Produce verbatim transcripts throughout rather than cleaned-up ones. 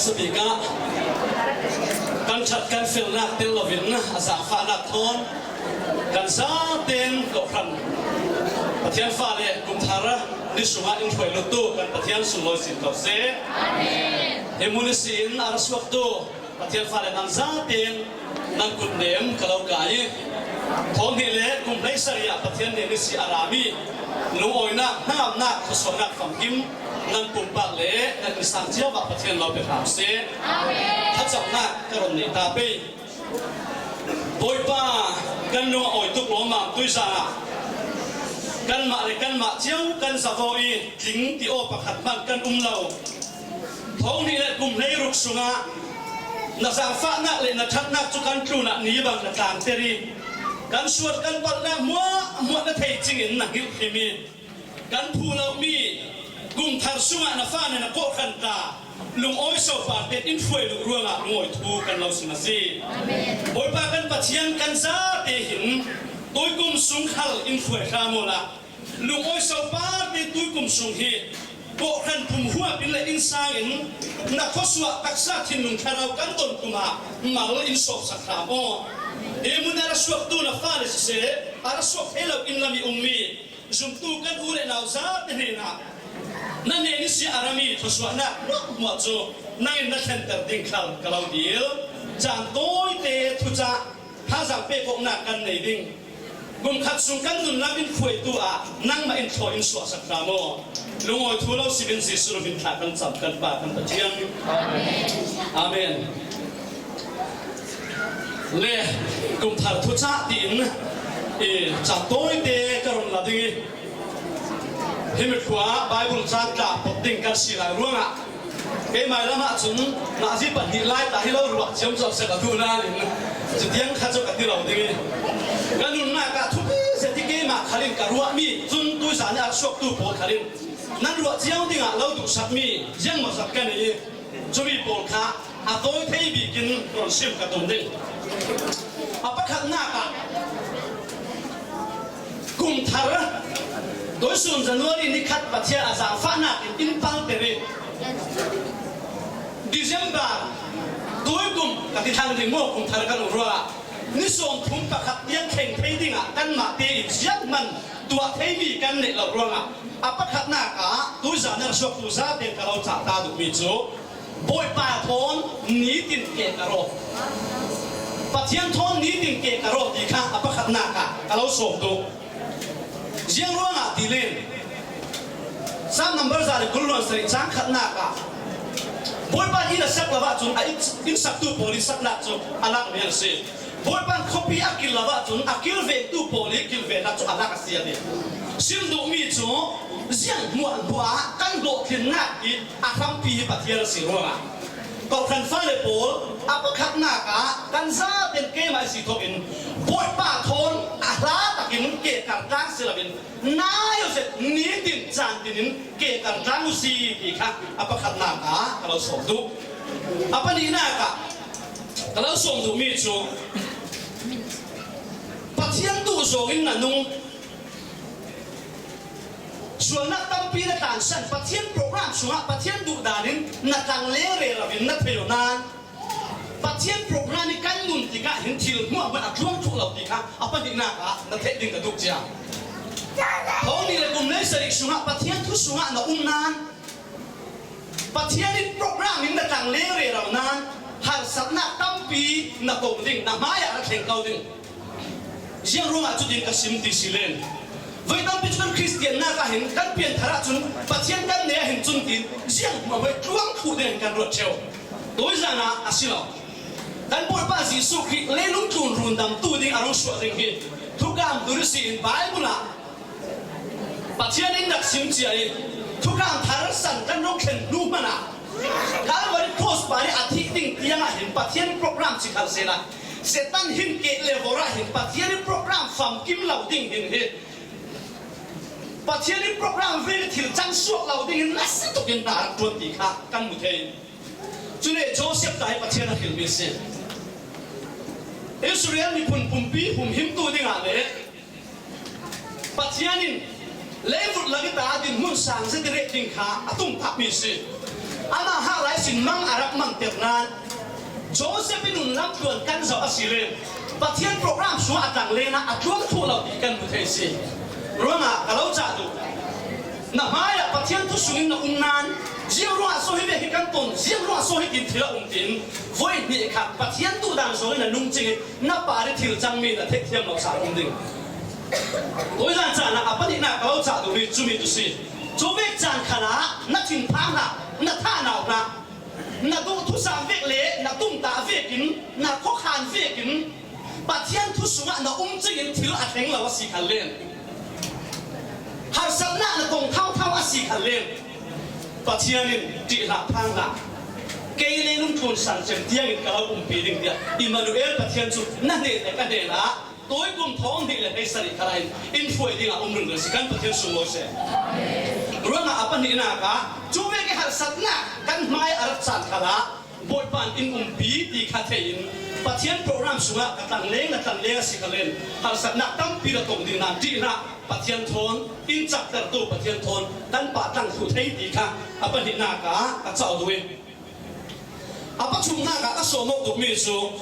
Sabik ah kan ṭhat kan felnak tel loin a zaangfahnak thawn kan zaten kawhhran Pathian fale kum thar ni sungah in hruai luttu kan Pathian sunglawi sin ko seh. Amen. Hi hmun ihsin a ra suaktu Pathian fale nan zaten nan kut nem ka lo kai i, thawng hnih le kum hleisarih ah Pathian hnen ihsi a rami lungawinak, hnangamnak, thluasuahnak famkim nan pumpak le nan innsang cio ah Pathian lo pe hram seh. Amen. Thlacamnak ka run nei ta pei. Bawipa, kan lung a awi tuk lawmmam tuizan ah kanmah le kanmah cio kan zavaw i, tling ti aw pakhat hmanh kan um lo. Thawng hnih le kum hleiruk sungah na zaangfahnak le na ṭhatnak cu kan tlunah ni bang na tlangter i, kan sual kan palhnak hmuahhmuah na thei cingin na hngilh hrim i, kan phu lomi kum thar sungah na fale na kawhhran tla lungawi sopa tein in hruai duh ruangah lungawi thu kan lo sim a si. Amen. Bawipa kan Pathian, kan zate hin tuikum sung khal in hruai hram awla, lungawi sopa te tuikum sung hi kawhhran phung huap in le innsang in na thluasuah taksa thinlung thlarau kan don kum ah mal in sawpsak hram aw. Hi hmun a ra suaktu na fale siseh, a ra suak thei lo inn lam i ummi zumtu kan u le nau zate hnenah na hnen ihsi a rami thluasuahnak hmuahhmuah cu nangin na thlenter ding khal ka lo dil. Caan tawite thucah thazaang pek awknak kan nei ding. Kum khat sung kan nunnak in hruaitu ah nangmah in thlawi in suahsak hram aw. Lungawi thu lo simin Jesuh min thla kan cam kan Pa kan Pathian. Amen. Le kum thar thucah tiin i caan tawite ka run la ding i, hi mitkhua Bible caan tla pot ding kan si lai ruangah keimah lam ahcun nazi pahnih lai ta hi lo ruah ciamco seh ka duh nain cutiang kha cu ka ti lo ding i, ka nunnak ah thupi zet i keimah khal in ka ruahmi cun tuizan i a suaktu pawl khal in nan ruah cio dingah lo duhsakmi ziangmawzat ka nei i, cumi pawl kha a tawi thei bikin rawn sim ka tum ding. A pakhatnak ah kum thar tuisun January ni khat Pathian a zaangfahnak in in palter i, December tuikum ka ti thlang ding maw, kum thar kan um ruangah ni sawmthum pakhat tiang thleng thei dingah kanmah tein zianghman tuah theimi kan neih lo ruangah a pakhatnak ah tuizan a suaktu zate ka lo cah ta duhmi cu Bawipa thawn nitin ke ka raw. Pathian thawn nitin ke ka raw ti kha a pakhatnak ah ka lo sawm tuk. Ziang ruangah ti len, Psalm number za le kul le sarih cang khatnak ah Bawipa in a sak lo ahcun a in, in saktu pawl i saknak cu a lakmi an si. Bawipa in khuapi a kil lo ahcun a kilventu pawl i kilvennak cu a lak a si a ti. Sim duhmi cu ziang hmuahhmuah ah kan hlawhtlinnak i a hrampi hi Pathian a si ruangah, kawhhran fale pawl, a pakhatnak ah kan zaten keimah i si thawkin Bawipa thawn a hla takin ke kar tlang si loin, nai aw zet nitin caan tinin ke kar tlang uh si ti kha a pakhatnak ah ka lo sawm duh. A pahnihnak ah ka lo sawm duhmi cu Pathian duh zawng in na nung, sualnak tampi na tlansan, Pathian program sungah Pathian duh dan in na tlang le rero in na thei aw nan, Pathian program i kan nun tikah hin thil hmuahhmuah a tluang thluh lo ti kha a pahnihnak ah na theih ding ka duh cia. Thawng hnih le kum hleisarih sungah Pathian thu sungah na um nan, Pathian in program in na tlang le rero nan, harsatnak tampi na ko ding, na hmaiah na thleng ko ding. Ziang ruangah cutin ka sim ti si len, voi tampi cu kan Khristiannak ah hin kan pianthar ahcun Pathian kan nei ah hin cun tin ziang hmuahhmuah tluang thluh ding ah hin kan ruat ṭheo. Tuizan ah a si lo. Kan Bawipa Jesuh Khrih leilung tlun rundamtu ding a rung suah ding hi thukam dur ihsi in Bible ah Pathian in rak sim cia i, thukam thar san kan rung thlen hnu hmanh ah Calvary Cross par i a thih ding tiang ah hin Pathian program si khal sehla, Satan hin keh le vor ah hin Pathian i program famkim lo ding hin hi, Pathian i program ve le thil cang suak lo ding hin nasa tuk in hna rak ṭuan ti kha kan mu thei. Cule Joseph ta hi Pathian a hrilmi a si. Israel miphun pumpi humhimtu dingah le Pathian in leivut lak i ta dinhmun sang zet i reh ding kha a tumtakmi a si. Amah hah lai sin mang a rak manter nan Joseph in nun lam tuan kan zoh a si leng Pathian program sungah a tlang lena a tuang thu lo ti kan hmu thei si. Ruangah ka lo cah duh, na hmaiah Pathian thu sungin na um nan, ziang ruangah so hi ve hi kan ton, ziang ruangah so hi kin thil a um tin, voi hnih khat Pathian duh dan zongin na nung cingin na pari thil cangmi na theih thiam lo sa um ding. Tuizan caan ah a pahnihnak ka lo cah duhmi cumi tu si. Cu vek caan khalah na thinphang hna, na thahnau hna, na duh thusam vek le na tumtah vekin, na khuakhan vekin Pathian thu sungah na um cingin thil a thleng lo a si khan len, harsatnak na tong thauthau a si khan len, Pathian in ṭih hlah, phang hlah, kei le lungthlun san cem tiangin ka lo umpi ding tiah Immanuel Pathian cu na hnen le ka hnenah Tuikum thawng hnih le hleisarih khalah in in hruai dingah um ringring si kan Pathian sunglawi seh. Ruangah a pahnihnak ah cu vek i harsatnak kan hmai a rat caan khalah Bawipa in in umpi ti kha thei in Pathian program sungah ka tlangleng na tlangleng a si kha len harsatnak tampi na tong ding nan ṭih hlah. Pathian thawn in caktertu Pathian thawn kan pah tlang thluh thei ti kha a pahnihnak ah ka cah duh i A pathumnak ah ka sawm awk tukmi cu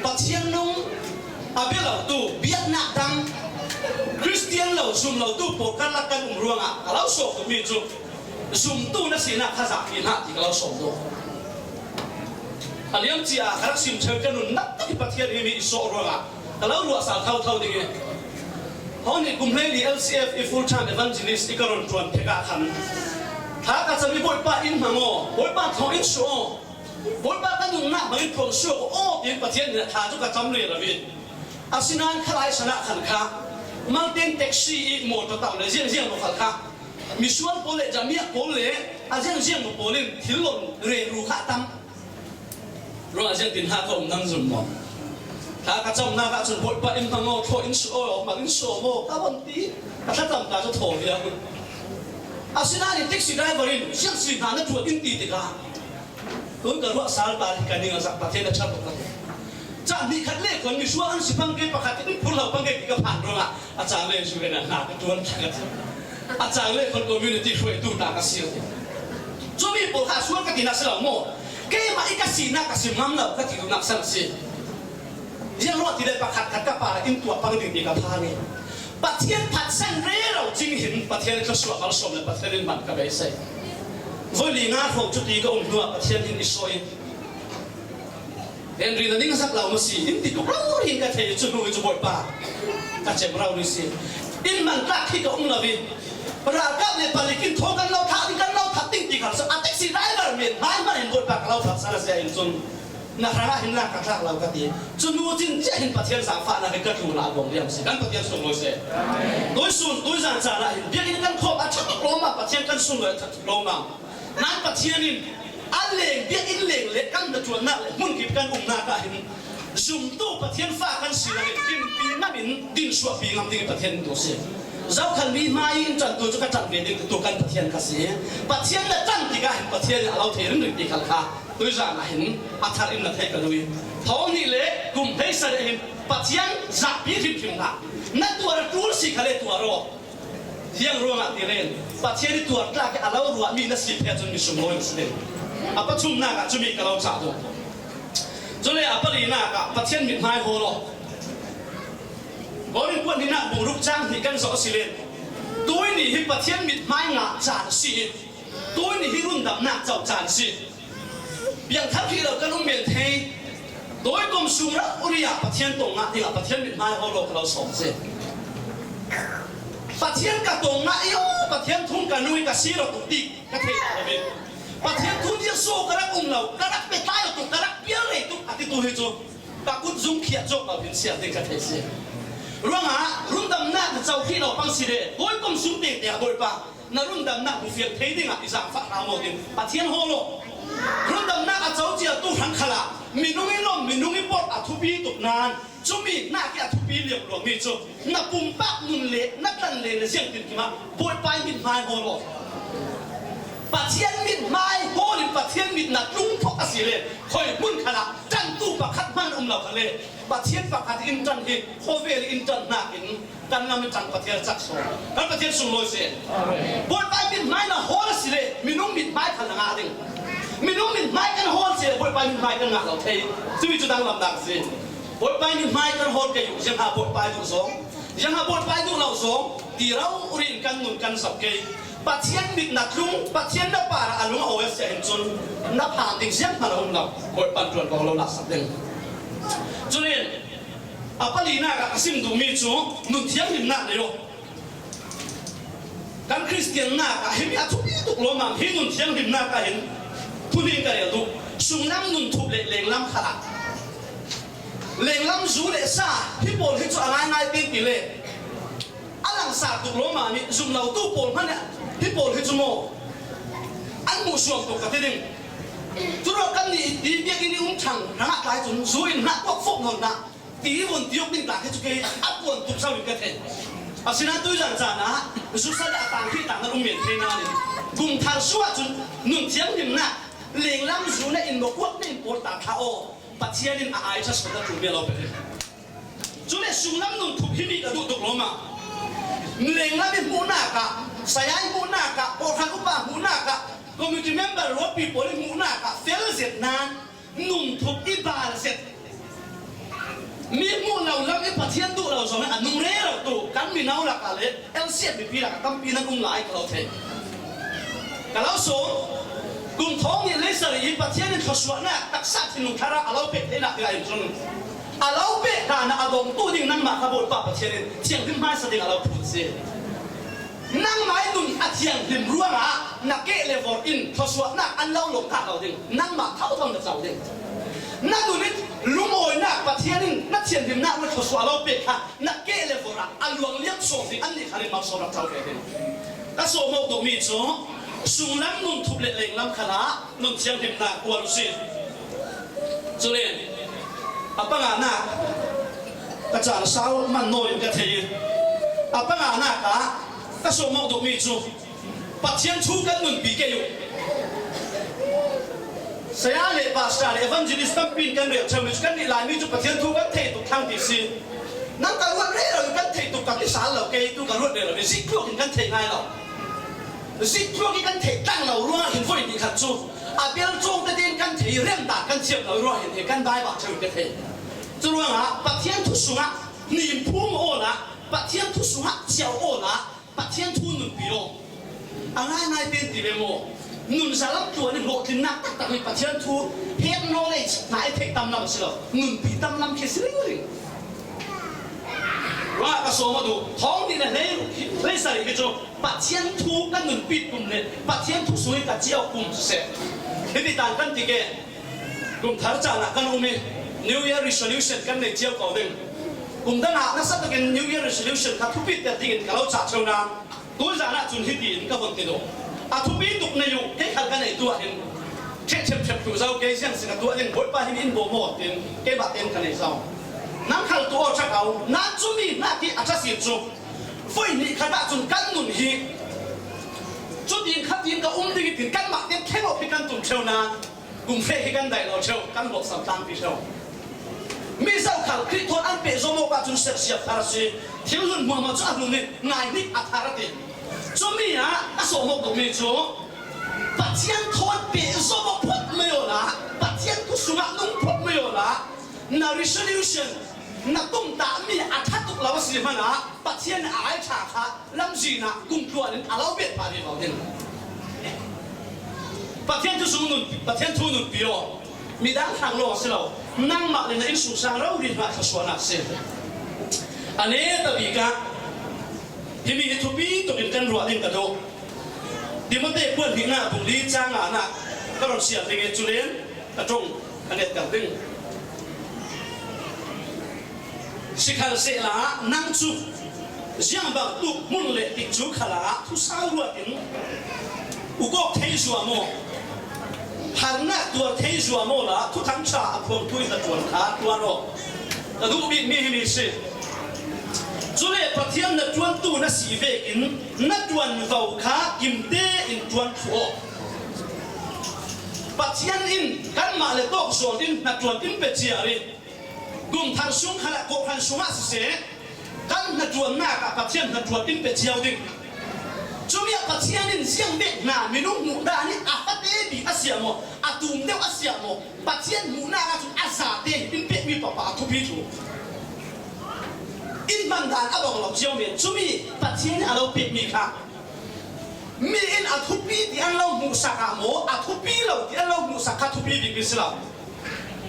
Pathian nung a bia lotu biaknak dang Kristian lo zum lotu pawl karlak kan um ruangah ka lo sawm tukmi cu zumtu na sinak kha zahpi hlah ti ka lo sawm tuk. A liamcia ka rak sim ṭheu ka nunnak tak i Pathian hi mi i sawh ruangah ka lo ruahsal thotho ding i, hawni kum hleili L C F i full time evangelist i ka run ṭuan tikah khan thla ka cam i Bawipa in hmang aw, Bawipa thawng in suah aw, Bawipa ka nunnak hmang in phuang suak aw, aw tiin Pathian nih a thla cu ka cam rero i, asinain khalai san ah khan kha Maltin taxi i mawtaw tau le ziangziang maw khal kha misual pawl le jamiah pawl le a ziangziang maw pawl in thil lon rero kha a tam. Ruah ziangtin ha ka um nan zun maw? Thla ka camnak ah cun Bawipa in hmang aw, thawh in suah aw, mal in suah maw? Ka von ti, ka thlacam ta cu thaw viau. Asinain taxi driver in ziang si hna na tuat in ti tikah tun ka ruah sal ta hi ka ning a zak Pathian a ṭhat ka ti. Cah hnih khat le khuan misual an si pang ke pakhat in phur lo pang ke ti ka phan ruangah A cang le cu in a hna ka ṭuan thla ka ti. A cang le khon community hruaitu ta ka si. Cumi pawl kha sual ka tinak si lo maw? Keimah i ka sinak ka sim ngam lo ka ti duhnak san a si. Ziang ruah ti le pakhat khat ka par in tuah pang ding ti ka phan i Pathian phatsan rero cing hin Pathian ka suah malsawm le Pathian in man ka beisei. Voi li nga hrawng cu ti ka um hnuah Pathian in i sawh i Henry na ning a sak lo maw si? In ti tuk rori in ka thei cu hnu cu Bawipa ka cem rori si. In man tlak khi ka um lo i ralkap le palik in thaw kan lo thah ding, kan lo that ding ti kha a taxi driver men hmai hmanh in Bawipa ka lo that san a si in cun na hrangah hin lak ka tlak lo ka ti. Cu hnu cin cia hin Pathian zaangfahnak in ka tlunah a buang liam si. Kan Pathian sung lo si. Tuisun, tuizan caan ah hin biakinn kan khawm a ṭha tuk lawmmam, Pathian kan sung lo a ṭha tuk lawmmam. Nan Pathian in a leng biakinn leng le kan hnaṭuannak le hmunkip kan umnak ah hin zumtu Pathian fa kan sinak in dinpi ngam in dinsuahpi ngam ding in Pathian in tu si. Zokhal mi hmai in ṭantu cu ka ṭan ve ding tu kan Pathian ka si. Pathian na ṭan tikah hin Pathian in a lo thei ringring ti khal kha tuizan ah hin a thar in na thei ka duh i thawng hnih le kum hleisarih hin Pathian zahpi hrimhrim hna. Na tuar a ṭul si kha le tuar aw. Ziang ruangah ti len Pathian i tuar tlak i a lo ruahmi na si phe cun mi sunglawi na si ding. A pathumnak ah cumi ka lo cah duh. Cule a palinak ah Pathian mithmai haw law. Korin kuat hnihnak bung ruk cang hnih kan zoh a si len tuini hi Pathian mithmai ngah caan a si i tuini hi rundamnak co caan a si. Piangthar hrih lo kan um men thei. Tuikum sung rori ah Pathian tong ngah dingah Pathian mithmai haw law ka lo sawm si. Pathian ka tong ngah i aw, Pathian thung ka nung i ka si ro tuk ti ka thei lo i Pathian thu dirsu ka rak um lo, ka rak petlai lo tuk, ka rak pial rei tuk a titu hi cu ka kut zung khiah cawk lo hin siat ding ka thei si. Ruangah rundamnak na co hrih lo pang si le tuikum sung tengte ah Bawipa na rundamnak hmu fiang thei dingah i zaangfah hna maw tin Pathian haw law. Rundamnak a co cia tu hrang khalah minung i lawm, minung i porh a thupi tuk nan cumi nak i a thupi liam luangmi cu na pumpak nun le na tlan le na ziangtinkim ah Bawipa i mithmai haw law. Pathian mithmai hawl in Pathian mit na tlung thawk a si le khawi hmun khalah ṭan tu pakhat hman um lo kha le, Pathian pakhat in ṭan hi, khawvel in ṭan hnakin kan lam in ṭan Pathian a cak sawn. Kan Pathian sunglawi seh. Bawipa mithmai na hawl a si le, minung mithmai kha na ngah ding. Minung mithmai kan hawl si le, Bawipa mithmai kan ngah lo thei. Cumi cu danglamnak a si. Bawipa mithmai kan hawl kei uh, ziangha Bawipa duh zong. Ziangha Bawipa duh lo zong. Ti rori in kan nun kan zam kei. Pathian mit na tlung, Pathian na parah a lung a awi a si ahhin cun, na phan ding zianghman a um lo. Bawipa ṭuanvo lo laksak ding. Cun in, a palinak ah ka sim duhmi cu nun thianghlimnak nei aw. Kan Khristiannak ah himi a thupi tuk lawmam hi nun thianghlimnak ah hin thuhnin ka rel duh. Sunglam nun thup le lenglam khalah. Lenglam zu le sa hi pawl hi cu a ngaingai pengpi le a langsar tuk lawmam ih zumlotu pawl hmanh ah hi pawl hi cu maw an hmuh suam tuk ka ti ding. Curuah kannih i biakinn i um ṭhang hrangah tlai cun zu in hna kuak fawk nawn hna ti i vun ti awk ding tla khi cu kei a puan tuk so in ka thei. Asinain tuizan caan ah zu sa le a tang khi tang nan um men thei nain kum thar su ahcun nun thianghlimnak lenglam zu na in maw kuak na in pawl ta thla aw. Pathian in a ai ṭha sual na ṭulmi a lo pe hi. Cule sunglam nun thup himi ka duh tuk lawmam. Lenglam i hmuhnak ah, saya i hmuhnak ah, kawhhran upa hmuhnak ah, committee member ruahpi pawl i hmuhnak ah fel zet nan nun thup i bal zet. Mi hmuh lo lam i Pathian duh lo zong a nung rero tu kan mino lakah le L C F mipi lakah tampi nan um lai ka lo thei. Ka lo sawm, kum thawng nih leisarih i Pathian in thluasuahnak taksa thinlung thlarau a lo pek theinak dingah in cun a lo pek hlan ah a dongtu ding nangmah kha Bawipa Pathian in thianghlim hmaisa ding a lo phun si. Nangmah i nun a thianghlim ruangah na keh le vorh in thluasuahnak an lo lawm kha lo ding, nangmah thotho na co ding. Na nun in lungawinak Pathian in na thianghlimnak ruangah thluasuah a lo pek kha na keh le vorh ah a luang liam sawm ding, annih kha rin malsawm rak co ve ding. Ka sawm awk duhmi cu sunglam nun thup le lenglam khalah nun thianghlimnak kual u si. Cule a panganak ka caan sau man nawn in ka thei i a panganak ah ka sawm awk duhmi cu Pathian thu kan nunpi kei u. Saya le pastor le evangelist tampi in kan rel ṭheu mi cu kannih Laimi cu Pathian thu kan thei tuk thlang ti si. Nang ka ruat rero in kan thei tuk ka ti sal lo, kei tu ka ruat rero in zik tluak in kan thei ngai lo. Zik tluak in kan thei tlang lo ruangah hin voi nih khat cu a bel cawng tete in kan thei i remdan kan thiam lo ruangah hin hi kan daibah ṭheu in ka thei. Curuangah Pathian thu sungah hnim phum awla Pathian thu sungah ciau awla Pathian thu nunpi aw. A ngaingai pen ti ve maw? Nun zalam tuan i hlawhtlinnak taktak mi Pathian thu head knowledge hna i theih tam lam si lo. Nunpi tam lam khi si ringring. Ruah ka sawm a duh. Thawng nih le hlei, hlei sarih hi cu Pathian thu kan nunpi kum le Pathian thu sung i ka ciau kum siseh. Hiti tan kan ti ke. Kum thar caan ah kan um i New Year resolution kan nei cio ko ding. Kum dang ah nasa takin New Year resolution kha thupiter dingin ka lo cah cio nan, tuzan ah cun hiti in ka von ti duh. A thupi tuk nei uh, kei khal ka nei tu ah hin ṭheh ṭhep ṭhep tu zo, kei ziang si ka tuah ding, Bawipa hin in bawm aw tin keimah tein ka nei zo. Nang khal tu aw ṭha ko, nan cumi hna khi a ṭha si cu voi nih khat ah cun kan nun hi cutin khatin ka um ding i tin kanmah tein thleng awk hi kan tum ṭheu nan, kum hreh hi kan daih lo ṭheu, kan hlawhsam tlangpi ṭheu. Mi zokhal Khrih thawn an pehzom awk ahcun sersiam thar a si. Thil hlun hmuahhmuah cu a hlun i ngaihnik a thar a ti. Cumi ah a sawm awk duhmi cu Pathian thawn pehzom awk phawt mai awla, Pathian thu sungah nung phawt mai awla, na resolution, na tumtahmi a ṭha tuk lo a si hmanah Pathian a ai ṭha kha lamzin ah kum tluan in a lo bet phah vivo ding. Pathian thu sung nun, Pathian thu nunpi aw. Midang hlang lawng a si lo. Nangmah le na innsungsang rori hna thluasuahnak a si. A neta bik ah himi hi thupi tuk in kan ruah ding ka duh. Timote kuan hnihnak bung li cang nganak ka run siar ding i cu len ka ṭong ka ngetkar ding. Sikhalsehla nang cu ziangbangtuk hmun le tikcu khalah thusau ruat in ukawk thei zuam aw. Harnak tuar thei zuam awla Thuthang ṭha a phuangtu in na ṭuan kha ṭuan aw. Ka duh bikmi himi si. Cule Pathian na ṭuantu na si vekin na ṭuanvo kha kimte in ṭuan thluh aw. Pathian in kanmah le tawk zawn in hnaṭuan in pe ciar in, kum thar sung khalah kawhhran sungah siseh, kan hnaṭuannak ah Pathian hnaṭuan in pe ciau ding. Cumi ah Pathian in ziang bek hna minung hmuh dan hi a fate bik a siah maw, a tum deuh a siah maw, Pathian hmuhnak ah cun a zate in pekmi papa a thupi cu. In hman dan a bang lo cio men, cumi Pathian in a lo pekmi kha mi in a thupi ti an lo hmuhsak ah maw, a thupi lo ti an lo hmuhsak kha thupi bikmi si lo.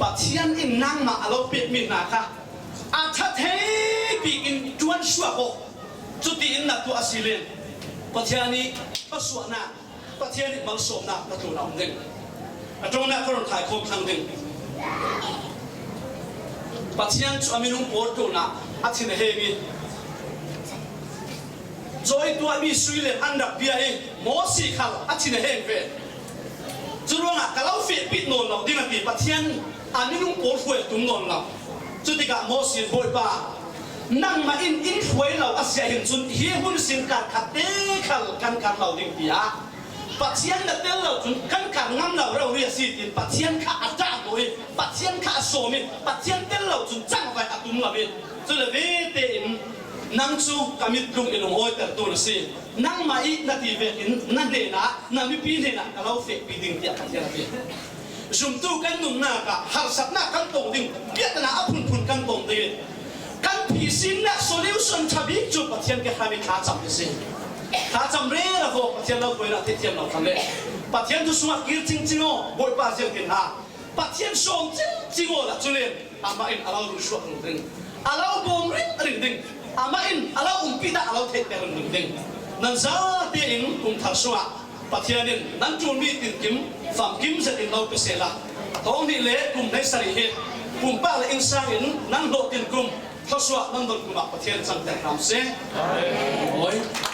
Pathian in nangmah a lo pekmi hna kha a ṭha thei bik in ṭuan suak aw. Cuti in na tuah a si len Pathian i ka suahnak, Pathian i malsawmnak ka tlun a um ding. A ṭongnak ka run khai khawm thlang ding. Pathian cu a minung pawl tlunah a thin a heng i, cawi tuahmi sui le an rak bia i, Mawsi khal a thin a heng ve. Curuangah ka lo fehpih nawn lo ding a ti. Pathian a minung pawl hruai a tum nawn lo. Cutikah Mawsi in, Bawipa, nangmah in in hruai lo a si ahhin cun hi hun sin kar khat te khal kan kar lo ding, tiah Pathian na tel lo cun kan kar ngam lo rori a si, tiin Pathian kha a ṭah i, Pathian kha a sawm i, Pathian tel lo cun cangvai a tum lo i, cule ve tein nang cu ka mitlung i lungawitertu na si. Nangmah i na ti vekin na hnenah, na mipi hnenah ka lo fehpih ding, tiah Pathian a ti. Zumtu kan nunnak ah harsatnak kan tong ding, biaknak a phunphun kan tong ding i, kan phihsinnak solution ṭha bik cu Pathian ke hram i thlacam a si. Thlacam rero, Pathian lo hruainak theithiam lo khan le Pathian thu sungah kir cingcing aw, Bawipa ziangtin ha. Pathian sawm cingcing aw, lah cu len amah in a lo runsuak ringring, a lo bawm ringring ding, amah in a lo umpi dah a lo theihter ringring ding. Nan zate in kum thar sungah Pathian in nan ṭulmi tinkim famkim zetin lo pe sehla, thawng hnih le kum hleisarih hi pumpak le innsang in nan hlawh tinkum thluasuah nan don kum ah Pathian cangter hram seh. Amen.